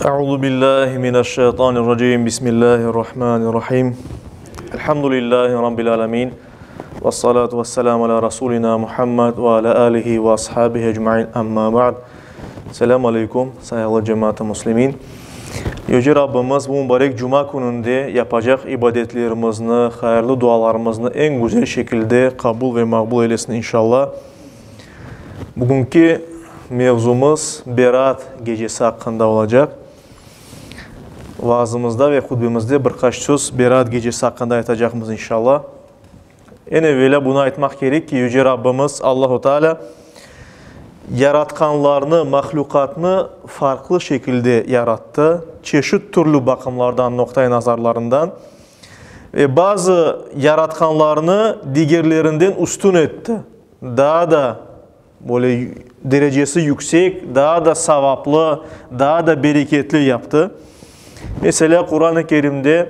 Euzu billahi mineşşeytanirracim. Bismillahirrahmanirrahim. Elhamdülillahi rabbil alamin. Ves salatu vesselamu ala rasulina Muhammed ve ala alihi ve ashabihi ecmaîn. Amma ba'd. Selam aleykum, sayğılı cemaat-ı muslimin. Yüce Rabbimiz bu mübarek cuma kününde yapacaq ibadetlerimizni, hayırlı dualarımıznı eñ güzel şekilde qabul ve maqbul eylesin inşallah. Bugünki mevzumız Berat gecesi aqqında olacaq. Vaazımızda ve hutbemizde bir qaç söz Berat gecesi aqqında aytacaqmız inşallah. Eñ evelâ bunı aytmaq kerek ki, Yüce Rabbimiz Allahu Teala yaratqanlarnı, mahlüqatnı farqlı şekilde yarattı, çeşit türlü baqımlardan, noqta-i nazarlarından ve bazı yaratqanlarını digerlerinden üstün etti. Daa da böyle derecesi yüksek, daa da savaplı, daa da bereketli yaptı. Meselâ, Quran-ı Kerimde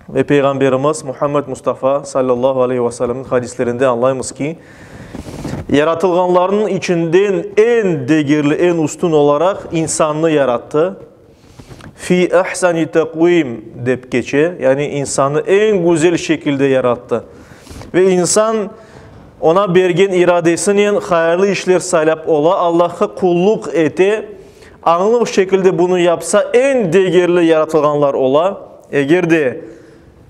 ve Peyğamberimiz Muhammed Mustafa sallallahu aleyhi ve sellemniñ hadislerinde añlaymız ki, yaratılğanlarnıñ içinden eñ degerli, eñ üstün olaraq insannı yarattı. Fi ahsani taqvim dep keçe, yani insannı eñ güzel şekilde yarattı. Ve insan oña bergen iradesinen hayırlı işler saylap ola, Allahqa qulluq ete, añlı şekilde bunı yapsa, eñ degerli yaratılğanlar ola. Eger de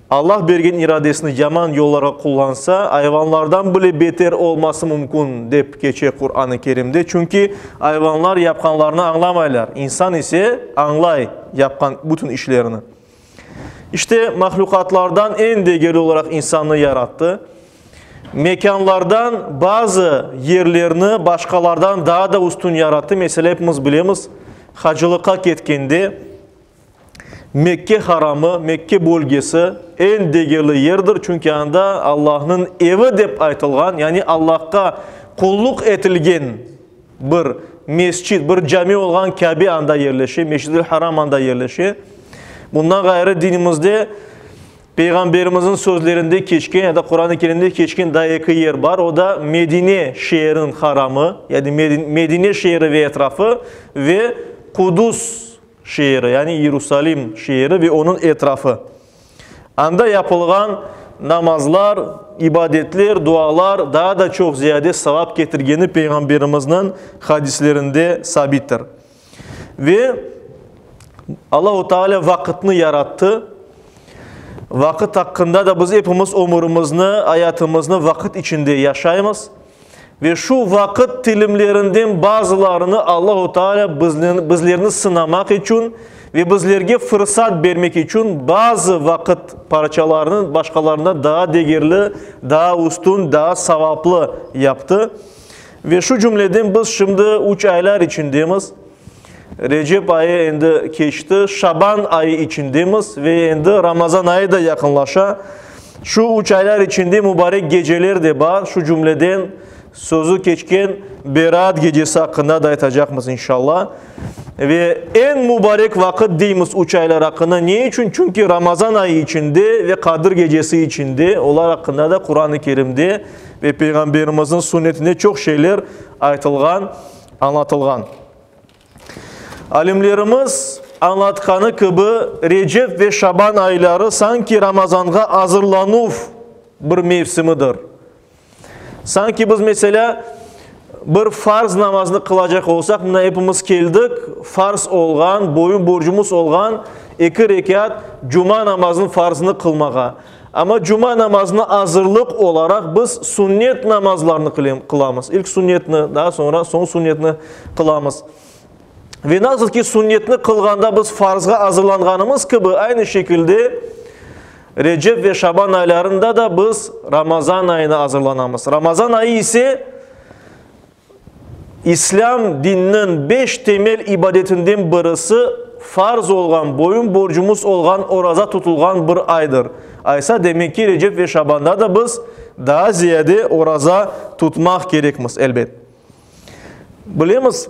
Allah bergen iradesini yaman yollarğa qullansa, ayvanlardan bile beter olması mümkün, dep keçe Quran-ı Kerimde. Çünki ayvanlar yapqanlarını añlamaylar, insan ise añlay yapqan bütün işlerini. İşte, mahlüqatlardan eñ degerli olaraq insannı yarattı. Mekânlardan bazı yerlerni başqalardan daa da üstün yarattı. Meselâ, epimiz bilemiz, hacılıqqa ketkende, Mekke haramı, Mekke bölgesi eñ degerli yerdir, çünki anda Allahnıñ evi dep aytılğan, yani Allahqa qulluq etilgen bir mescit, bir cami olğan Kâbe anda yerleşe, Mescid-ül Haram anda yerleşe. Bundan ğayrı dinimizde Peyğamberimizniñ sözlerinde keçken ya da Quran-ı Kerimde keçken daa eki yer bar, o da Medine şeeriniñ haramı, yani Medine şeeri ve etrafı ve Qudus şeeri, yani İyerusalim şeeri ve onıñ etrafı. Anda yapılğan namazlar, ibadetler, dualar daa da çoq ziyade savap ketirgeni Peyğamberimizniñ hadislerinde sabittir. Ve Allahu Teala vaqıtnı yarattı. Vaqıt aqqında da biz epimiz ömürimizni, ayatımıznı vaqıt içinde yaşaymız. Ve şu vaqıt tilimlerinden bazılarını Allahu Teala bizlerni sınamaq içün ve bizlerge fırsat bermek içün bazı vaqıt parçalarını başqalarından daa degerli, daa üstün, daa savaplı yaptı. Ve şu cümleden biz şimdi üç aylar içindemiz. Recep ayı endi keçti, Şaban ayı içindemiz ve endi Ramazan ayı da yaqınlaşa. Şu üç aylar içinde mübarek geceler de bar, şu cümleden sözü keçken Beraat gecesi aqqında da aytacaqmız inşallah. Ve eñ mübarek vaqıt deymiz üç aylar aqqında. Ne içün? Çünki Ramazan ayı içinde ve Qadir gecesi içinde, olar aqqında da Quran-ı Kerimde ve Peyğamberimizniñ sünnetinde çoq şeyler aytılğan, añlatılğan. Alimlerimiz añlatqanı kibi, Recep ve Şaban ayları sanki Ramazanğa azırlanuv bir mevsimidir. Sanki biz, meselâ, bir farz namazını qılacaq olsaq, mına epimiz keldik, farz olğan, boyun borcumız olğan eki rekât cuma namazınıñ farzını qılmağa. Amma cuma namazına azırlıq olaraq biz sünnet namazlarını qılamız. İlk sünnetni, daa soñra soñ sünnetni qılamız. Ve nasıl ki sünnetni qılğanda biz farzğa azırlanğanımız kibi, aynı şekilde Recep ve Şaban aylarında da biz Ramazan ayına azırlanamız. Ramazan ayı ise İslâm dininiñ beş temel ibadetinden birisi farz olğan, boyun borcumız olğan oraza tutulğan bir aydır. Aysa, demek ki, Recep ve Şabanda da biz daa ziyade oraza tutmaq kerekmiz, elbet. Bilemiz,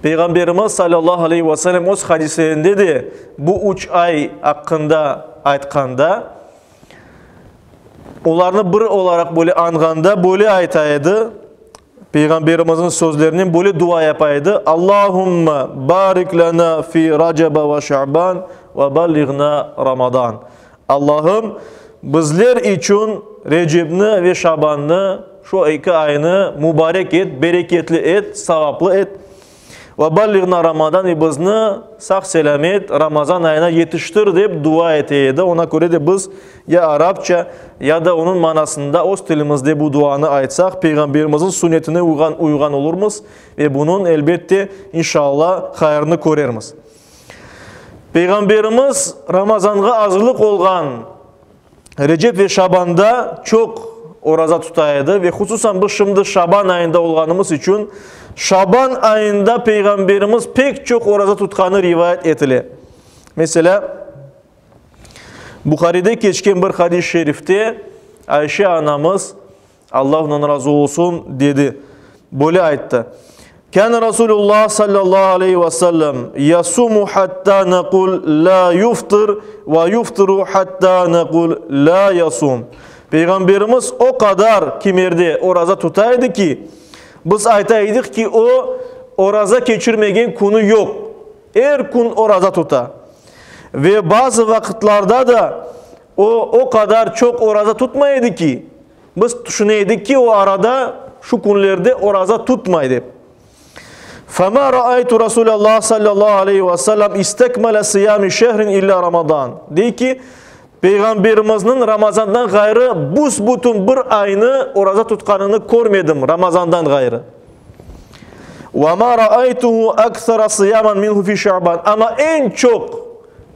Peyğamberimiz salâllahu aleyhi ve sellem öz hadislerinde de bu üç ay aqqında aytqanda, olarnı bir olaraq böyle añğanda böyle ayta edi. Peyğamberimizniñ sözlerinen böyle dua yapa edi, Allahümme barik lana fi Raceba ve Şaban ve balliğna Ramadan. Allahım, bizler içün Recepni ve Şabannı, şu eki aynı mubarek et, bereketli et, savaplı et. Ve balliğna Ramadan ve bizni sağ-selâmet Ramazan ayına yetiştir, dep dua ete edi. Ona köre de biz ya arapça, ya da onıñ manasında öz tilimizde bu duanı aytsaq, Peyğamberimizniñ sünnetine uyğan uyğan olurmız ve bunıñ, elbette, inşaAllah, hayırını körermiz. Peyğamberimiz Ramazanğa azırlıq olğan Recep ve Şabanda çoq oraza tuta edi ve hususan biz şimdi Şaban ayında olğanımız içün Şaban ayında Peyğamberimiz pek çoq oraza tutqanı rivayet etile. Meselâ, Buharide keçken bir hadis-i şerifte Ayşe anamız, Allah ondan razı olsun, dedi, böyle ayttı, Kâne Rasulullah sallallahu aleyhi ve sellem yasumu hatta nekul la yuftir ve yuftiru hatta nekul la yasum. Peyğamberimiz o qadar kimerde oraza tuta edi ki, biz ayta edik ki, o, oraza keçirmegen künü yoq, er kün oraza tuta. Ve bazı vaqıtlarda da o, o qadar çoq oraza tutmay edi ki, biz tüşüne edik ki, o arada, şu künlerde oraza tutmay dep. Fema raaytu Rasulallah sallallahu aleyhi ve sellem istekmele siyami şehrin illa Ramadan. Dey ki, Peyğamberimizniñ Ramazandan ğayrı büs-bütün bir aynı oraza tutqanını körmedim, Ramazandan ğayrı. Ve ma raaytuhu akthara siyaman minhu fi Şaban. Amma eñ çoq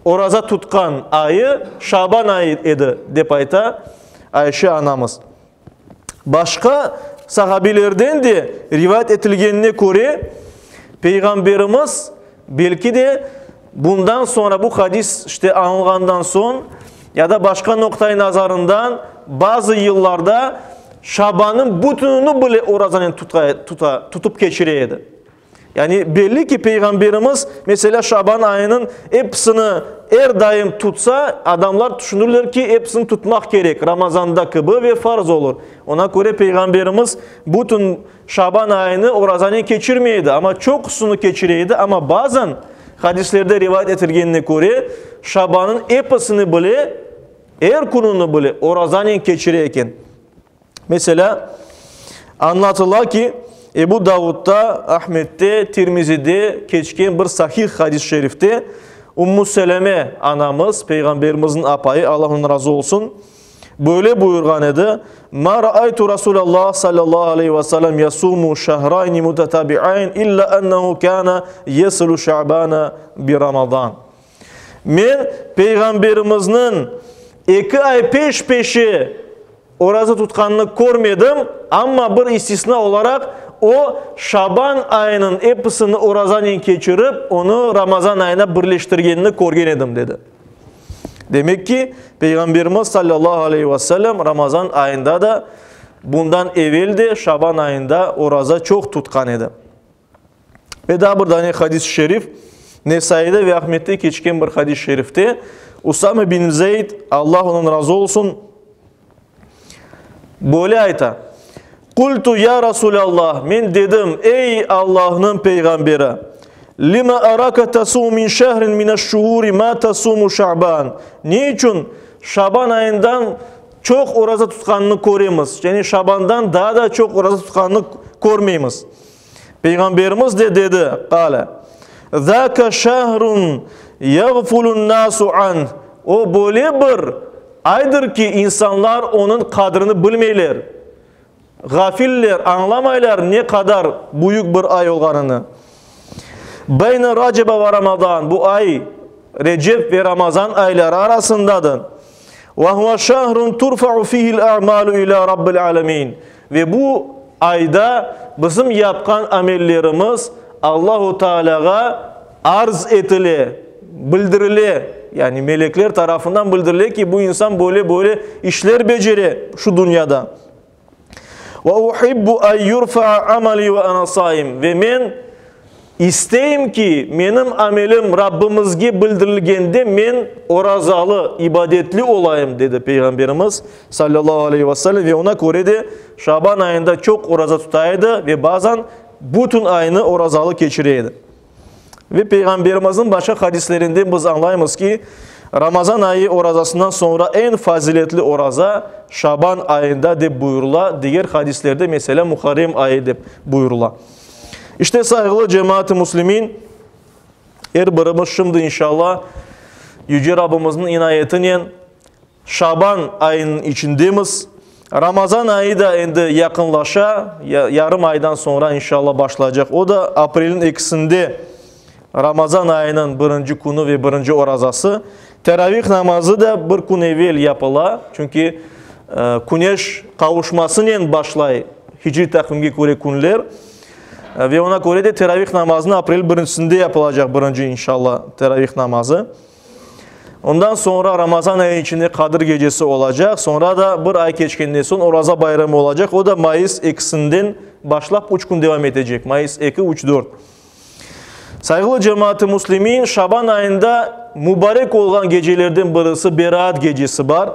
oraza tutqan ayı Şaban ayı edi, dep ayta Ayşe anamız. Başqa sahabilerden de rivayet etilgenine köre, Peyğamberimiz, belki de, bundan soñra, bu hadis işte añılğandan soñ, ya da başqa noqta-i nazarından, bazı yıllarda Şabannıñ bütünini bile orazanen tuta, tuta, tutıp keçire edi. Yani belli ki, Peyğamberimiz, meselâ, Şaban ayınıñ episini er daim tutsa, adamlar tüşünirler ki, episini tutmaq kerek, Ramazanda kibi ve farz olur. Ona köre Peyğamberimiz bütün Şaban ayını orazanen keçirmey edi, amma çoqusını keçire edi, amma bazen, hadislerde rivayet etilgenine köre, Şabannıñ episini bile, er kününi bile orazanen keçire eken. Meselâ, añlatıla ki, Ebu Davudda, Ahmedde, Tirmizide keçken bir sahih hadis-i şerifte Ummu Seleme anamız, Peyğamberimizniñ apayı, Allah ondan razı olsun, böyle buyurğan edi, Ma raaytu Rasulallah sallallahu aleyhi ve sellem yasumu şehrayni mutetabi'ayn illa ennehu kana yesilu şa'bana bi Ramazan. Men Peyğamberimizniñ eki ay peş-peşe oraza tutqanını körmedim, amma bir istisna olaraq o, Şaban ayınıñ episini orazanen keçirip, onı Ramazan ayına birleştirgenini körgen edim, dedi. Demek ki, Peyğamberimiz sallallahu aleyhi ve sellem Ramazan ayında da, bundan evel de Şaban ayında oraza çoq tutqan edi. Ve daa bir dane hadis-i şerif, Nesaide ve Ahmette keçken bir hadis-i şerifte, Usame bin Zeyd, Allah ondan razı olsun, böyle ayta, Qultu ya Rasulallah, men dedim, ey Allahnıñ Peyğamberi, lima araka tasumu min şehrin mineş-şuhuri ma tasumu Şaban, ne içün Şaban ayından çoq oraza tutqanını köremiz, yani Şabandan daa da çoq oraza tutqanını körmeymiz? Peyğamberimiz de dedi, qâle, Zâke şehrun yağfulu'n-nâsu anh, O böyle bir aydır ki, insanlar onıñ qadrini bilmeyler, ğafiller, añlamaylar ne qadar büyük bir ay olğanını. Beyne Raceba ve Ramazan, bu ay Recep ve Ramazan ayları arasındadır. Ve huve şehrun turfa'u fihil a'malu ila Rabbil alemin. Ve bu ayda bizim yapqan amellerimiz Allahu Tealâğa arz etile, bildirile, yani melekler tarafından bildirile ki, bu insan böyle-böyle işler becere şu dünyada. Ve uhibbu en yurfa'a amali ve ana saim. Ve men. İsteyim ki, menim amelim Rabbimizge bildirilgende men orazalı, ibadetli olayım, dedi Peyğamberimiz, sallallahu aleyhi ve sellem, ve oña köre de Şaban ayında çoq oraza tuta edi ve bazan bütün aynı orazalı keçire edi. Ve Peyğamberimizniñ başqa hadislerinden biz añlaymız ki, Ramazan ayı orazasından soñra eñ faziletli oraza Şaban ayında dep buyurıla, diger hadislerde, meselâ, Muharrem ayı dep buyurıla. İşte, sayğılı cemaat-ı müslimin, er birimiz şimdi, inşallah, Yüce Rabbimizniñ inayetinen Şaban ayınıñ içindemiz. Ramazan ayı da endi yaqınlaşa, yarım aydan soñra, inşallah, başlaycaq. O da aprelniñ ekisinde Ramazan ayınıñ birinci künü ve birinci orazası. Teravih namazı da bir kün evel yapıla, çünki küneş qavuşmasınen başlay hicriy taqvimge köre künler. Ve oña köre de teravih namazını aprel birincisinde yapılacaq birinci, inşallah, teravih namazı. Ondan soñra Ramazan ayı içinde Qadir gecesi olacaq, soñra da bir ay keçkenden soñ Oraza bayramı olacaq, o da mayıs ekisinden başlap üç kün devam etecek, mayıs eki, üç, dört. Sayğılı cemaat-ı müslimin, Şaban ayında mübarek olğan gecelerden birisi Beraat gecesi bar.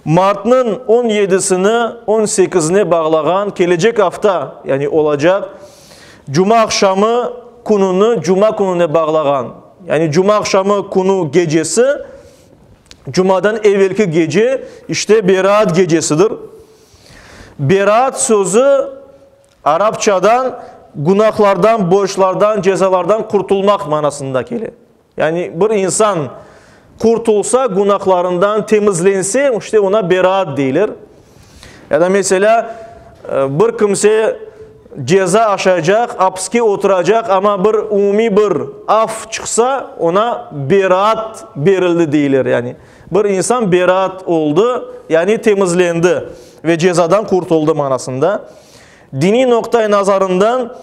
Martnıñ on yedisini on sekizine bağlağan kelecek afta, yani olacaq cumaaqşamı kününi cuma kününe bağlağan, yani cumaaqşamı künü gecesi, cumadan evelki gece, işte Beraat gecesidir. Beraat sözü arapçadan günahlardan, borclardan, cezalardan qurtulmaq manasında kele. Yani bir insan qurtulsa, günahlarından temizlense, işte oña beraat deyler. Ya da meselâ, bir kimse ceza aşaycaq, apiske oturacaq, amma bir umumiy bir af çıqsa, oña beraat berildi deyler. Yani bir insan beraat oldı, yani temizlendi ve cezadan qurtuldı manasında. Diniy noqta-i nazarından,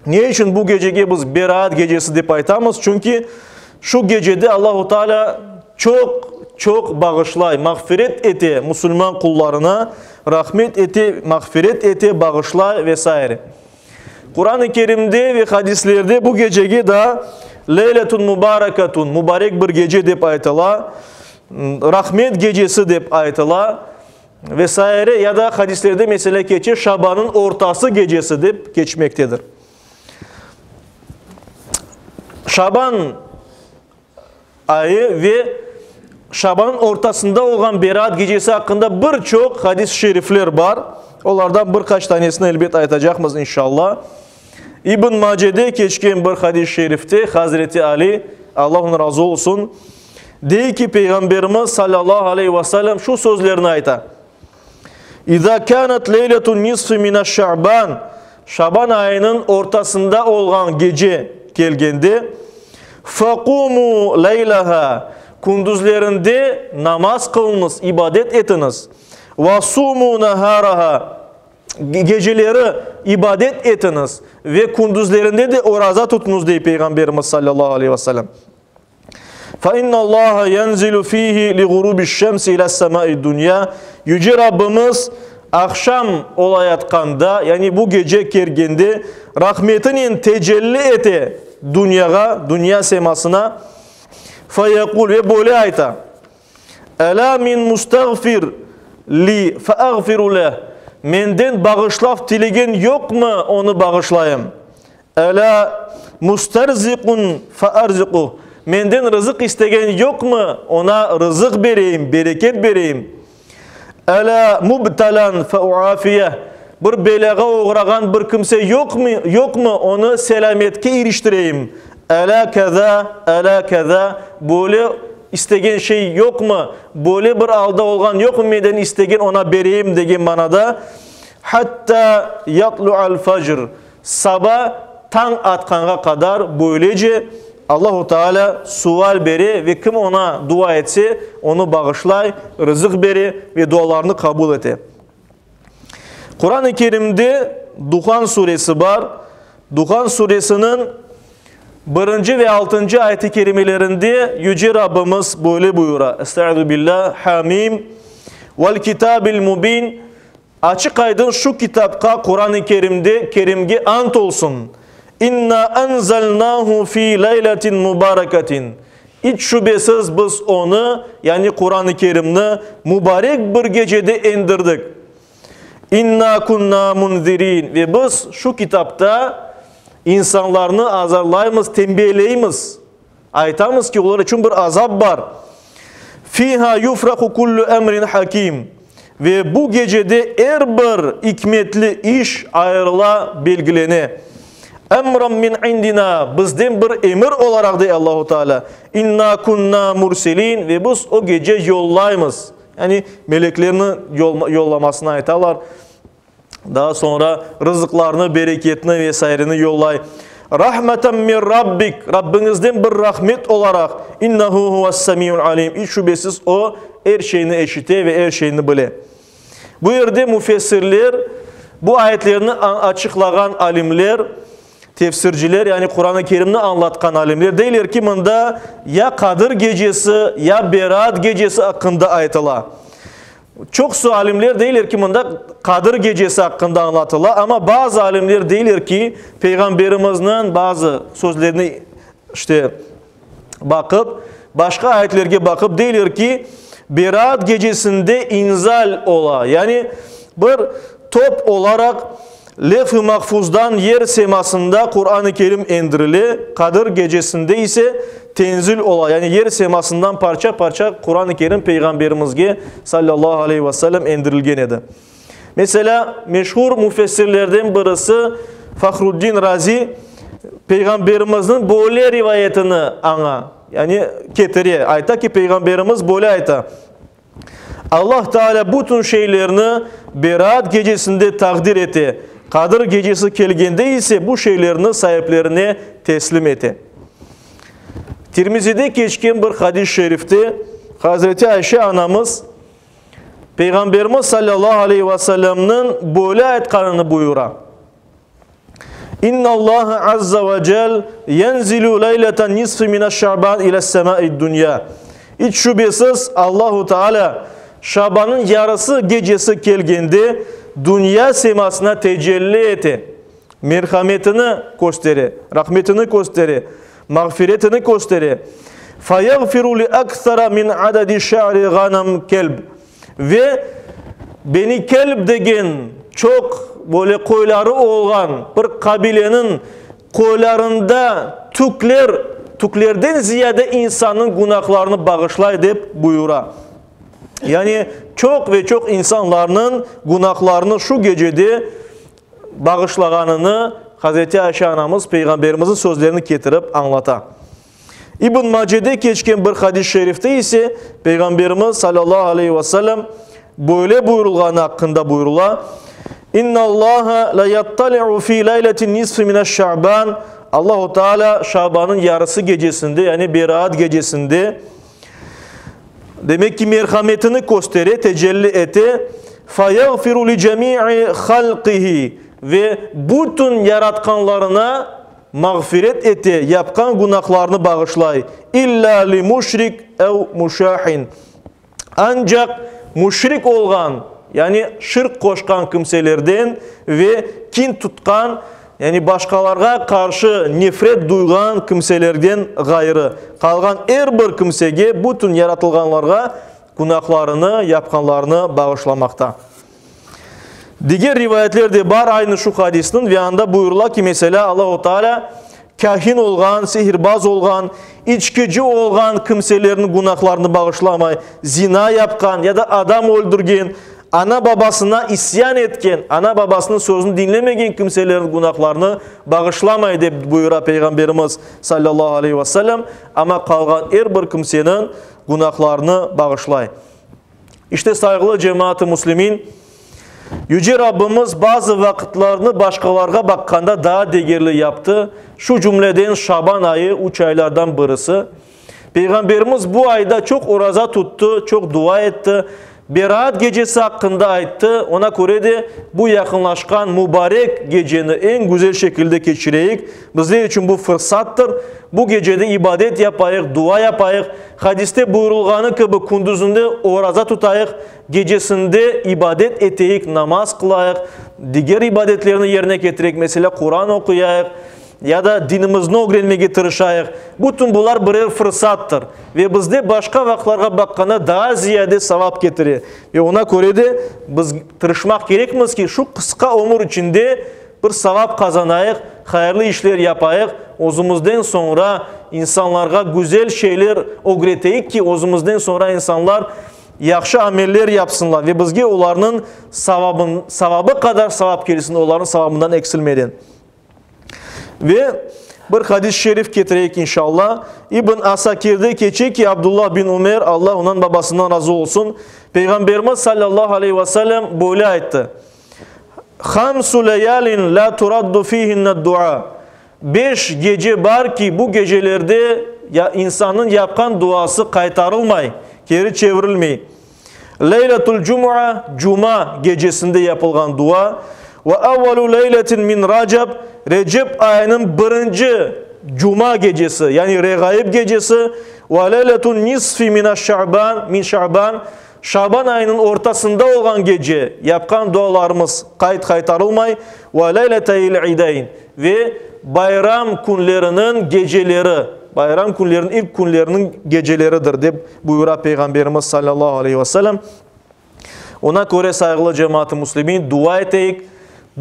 Ne içün bu gecege biz Beraat gecesi dep aytamız? Çünki şu gecede Allahu Teala çoq, çoq bağışlay, mağfiret ete musulman qullarına, rahmet ete, mağfiret ete, bağışlay ve saire. Quran-ı Kerimde ve hadislerde bu gecege daa Leyletun Mubarakatun, mübarek bir gece dep aytıla, rahmet gecesi dep aytıla. Ve saire, ya da hadislerde mesele keçe, Şabanıñ ortası gecesi dep keçmektedir. Şaban ayı ve Şabanıñ ortasında olğan Beraat gecesi aqqında bir çoq hadis-i şerifler bar. Olardan bir qaç tanesini elbet aytacaqmız inşallah. İbn Macede keçken bir hadis-i şerifte Hazreti Ali, Allah ondan razı olsun, dey ki, Peyğamberimiz salâllahu aleyhi ve sellem şu sözlerni ayta, İzâ kânet leyletun nisfi mineş-şa'ban, Şaban ayınıñ ortasında olğan gece kelgende, feqûmû leyleha, kündüzlerinde namaz qılıñız, ibadet etiñiz, ve sûmû nehâraha, Geceleri ibadet etiñiz ve kündüzlerinde de oraza tutuñız, dey Peyğamberimiz sallallahu aleyhi ve sellem. Fe innallaha yenzilu fihi li gurubiş-şemsi ile's-semâ'i'd-dünya. Yüce Rabbimiz aqşam olayatqanda, yani bu gece kelgende, rahmetinen tecelli ete dünyağa, dünya semasına. Fe yekul, ve böyle ayta, Elâ min mustağfir li feağfiru leh, Menden bağışlav tilegen yoqmı, onı bağışlayım? Elâ musterziqun feerziquh, Menden rızıq istegen yoqmı, oña rızıq bereyim, bereket bereyim? Elâ mubtelân feuafiyeh, Bir belâğa oğrağan bir kimse yoqmı, yoqmı, onı selâmetke iriştireyim? Elâ kezâ, elâ kezâ, Böyle istegen şey yoqmı, böyle bir alda olğan yoqmı menden istegen oña bereyim degen manada, Hattâ yatlu'al fecr, Saba tañ atqanğa qadar böylece Allahu Teala sual bere ve kim oña dua etse, onı bağışlay, rızıq bere ve dualarını qabul ete. Quran-ı Kerimde Duhan suresi bar. Duhan suresiniñ birinci ve altıncı ayet-i kerimelerinde Yüce Rabbimiz böyle buyura, Estaizu billah, Hamim, vel kitabil mubin, Açıq-aydın şu kitapqa, Quran-ı Kerimde, Kerimge ant olsun! İnna enzelnahu fi leyletin mubarekatin. İç şübesiz biz onı, yani Quran-ı Kerimni, mubarek bir gecede endirdik. İnna kunna munzirin. Ve biz şu kitapta insanlarnı azarlaymız, tenbiyeleymiz. Aytamız ki, olar içün bir azap bar. Fiha yufraku kullu emrin hakim. Ve bu gecede er bir ikmetli iş ayırıla, belgilene. Emran min indina, bizden bir emir olaraq, dey Allahu Teala. İnna kunna murselin, ve biz o gece yollaymız. Yani meleklerni yollamasını aytalar. Daa soñra rızıqlarnı, bereketni ve saireni yollay. Rahmeten min Rabbik, Rabbiñizden bir rahmet olaraq, innehu huves-semiul alim, iç şübesiz O, er şeyni eşite ve er şeyni bile. Bu yerde müfessirler, bu ayetlerni açıqlağan alimler, tefsirciler, yani Quran-ı Kerimni añlatqan alimler deyler ki, mında ya Qadır gecesi, ya Beraat gecesi aqqında aytıla. Çoqusı alimler deyler ki, mında Qadır gecesi aqqında añlatıla, amma bazı alimler deyler ki, Peyğamberimizniñ bazı sözlerini, işte, baqıp, başqa ayetlerge baqıp deyler ki, Beraat gecesinde inzal ola, yani bir top olaraq Levh-i Mahfuzdan yer semasında Quran-ı Kerim endirile, Qadır gecesinde ise tenzil ola, yani yer semasından parça-parça Quran-ı Kerim Peyğamberimizge, sallallahu aleyhi ve sellem, endirilgen edi. Meselâ, meşhur müfessirlerden birisi Fahruddin Razi Peyğamberimizniñ böyle rivayetini aña, yani ketire, ayta ki, Peyğamberimiz böyle ayta, Allah Teala bütün şeylerni Beraat gecesinde taqdir ete, Qadir gecesi kelgende ise bu şeylerni saiplerine teslim ete. Tirmizide keçken bir hadis-i şerifte Hazreti Ayşe anamız Peyğamberimiz salâllahu aleyhi ve sellemniñ böyle aytqanını buyura, İnnallâhe azze ve cel yenzilu leyleten nisfi mineş-şaban ile's-semâi'd-dünya. İç şübesiz, Allahu Teala Şabannıñ yarısı gecesi kelgende dünya semasına tecelli ete, merhametini köstere, rahmetini köstere, mağfiretini köstere, Feyeğfiru li ekthera min adedi şe'ri ğanem kelb. Ve Beni Kelb degen çoq böyle qoyları olğan bir qabileniñ qoylarında tükler, tüklerden ziyade insannıñ günahlarını bağışlay dep buyura. Yani çoq ve çoq insanlarnıñ günahlarını şu gecede bağışlağanını Hazreti Ayşe anamız Peyğamberimizniñ sözlerini ketirip añlata. İbn Macede keçken bir hadis-i şerifte ise Peyğamberimiz salâllahu aleyhi ve sellem böyle buyurulğanı aqqında buyurula, İnnallaha la yattali'u fi leyletin nisfi mineş-şa'ban Allahu Teala Şaban'ın yarısı gecesinde, yani Beraat gecesinde, demek ki merhametini köstere, tecelli ete, feyeğfiru li cemi'i halqihi ve bütün yaratqanlarına mağfiret ete, yapqan günahlarını bağışlay, illâ li müşrik ev müşâhin, ancaq müşrik olğan, yani şirk qoşqan kimselerden ve kin tutqan, yani başqalarğa qarşı nefret duyğan kimselerden ğayrı, qalğan er bir kimsege, bütün yaratılğanlarğa günahlarını, yapqanlarını bağışlamaqta. Diger rivayetler de bar aynı şu hadisniñ ve anda buyurıla ki, meselâ, Allahu Teala kâhin olğan, sihirbaz olğan, içkici olğan kimselerniñ günahlarını bağışlamay, zina yapqan ya da adam öldürgen, ana-babasına isyan etken, ana-babasınıñ sözüni diñlemegen kimselerniñ günahlarını bağışlamay, dep buyura Peyğamberimiz, sallallahu aleyhi ve sellem, amma qalğan er bir kimseniñ günahlarını bağışlay. İşte, sayğılı cemaat-ı müslimin, Yüce Rabbimiz bazı vaqıtlarnı başqalarğa baqqanda daa degerli yaptı, şu cümleden Şaban ayı, üç aylardan birisi. Peyğamberimiz bu ayda çoq oraza tuttı, çoq dua etti, Beraat gecesi aqqında ayttı, ona köre de bu yaqınlaşqan mübarek geceni eñ güzel şekilde keçireyik, bizler içün bu fırsattır, bu gecede ibadet yapayıq, dua yapayıq, Hadiste buyurılğanı kibi, kündüzinde oraza tutayıq, gecesinde ibadet eteyik, namaz qılayıq, diger ibadetlerni yerine ketireyik, meselâ, Quran oquyayıq. ya da dinimizni ögrenmege tırışayıq. Bütün bular birer fırsattır ve bizde başqa vaqıtlarğa baqqanda daa ziyade savap ketire. Ve oña köre de biz tırışmaq kerekmiz ki, şu qısqa ömür içinde bir savap qazanayıq, hayırlı işler yapayıq, özümizden soñra insanlarğa güzel şeyler ögreteyik ki, özümizden soñra insanlar yahşı ameller yapsınlar ve bizge olarnıñ savabın, savabı qadar savap kelsin, olarnıñ savabından eksilmeden. Ve bir hadis-i şerif ketireyik inşallah. İbn Asakirde keçe ki, Abdullah bin Ümer, Allah ondan babasından razı olsun, Peyğamberimiz sallallahu aleyhi ve sellem böyle ayttı, Hamsu leyalin la turaddu fihinne dua. Beş gece bar ki, bu gecelerde ya insannıñ yapqan duası qaytarılmay, keri çevirilmey. Leyletul cumua, cuma gecesinde yapılğan dua, ve evvelu leyletin min Racab, Recep ayınıñ birinci cuma gecesi, yani Reğaib gecesi, ve leyletun nisfi minaş-şaban, min şaban, Şaban ayınıñ ortasında olğan gece yapqan dualarımız qayt qaytarılmay, ve leyleteyil ideyn, ve bayram künleriniñ geceleri, bayram künleriniñ ilk künleriniñ geceleridir, dep buyura Peyğamberimiz salâllahu aleyhi ve sellem. Ona köre, sayğılı cemaat-ı müslimin, dua eteyik,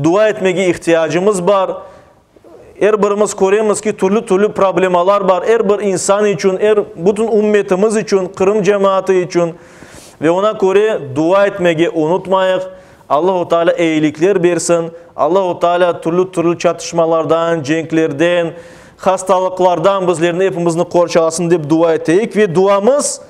dua etmege ihtiyacımız bar. Er birimiz köremiz ki, türlü-türlü problemalar bar, er bir insan içün, er bütün ümmetimiz içün, Qırım cemaatı içün. Ve ona köre dua etmege unutmayıq. Allahu Teala eyilikler bersin. Allahu Teala türlü-türlü çatışmalardan, cenklerden, hastalıqlardan bizlerni epimizni qorçalasın dep dua eteyik ve duamız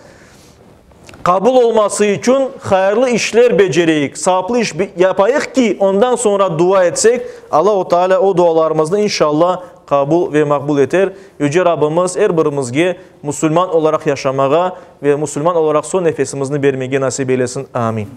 qabul olması içün hayırlı işler becereyik, savaplı iş yapayıq ki, ondan soñra dua etsek, Allahu Teala o dualarımıznı inşallah qabul ve maqbul eter. Yüce Rabbimiz er birimizge musulman olaraq yaşamağa ve musulman olaraq soñ nefesimizni bermege nasip eylesin. Amin.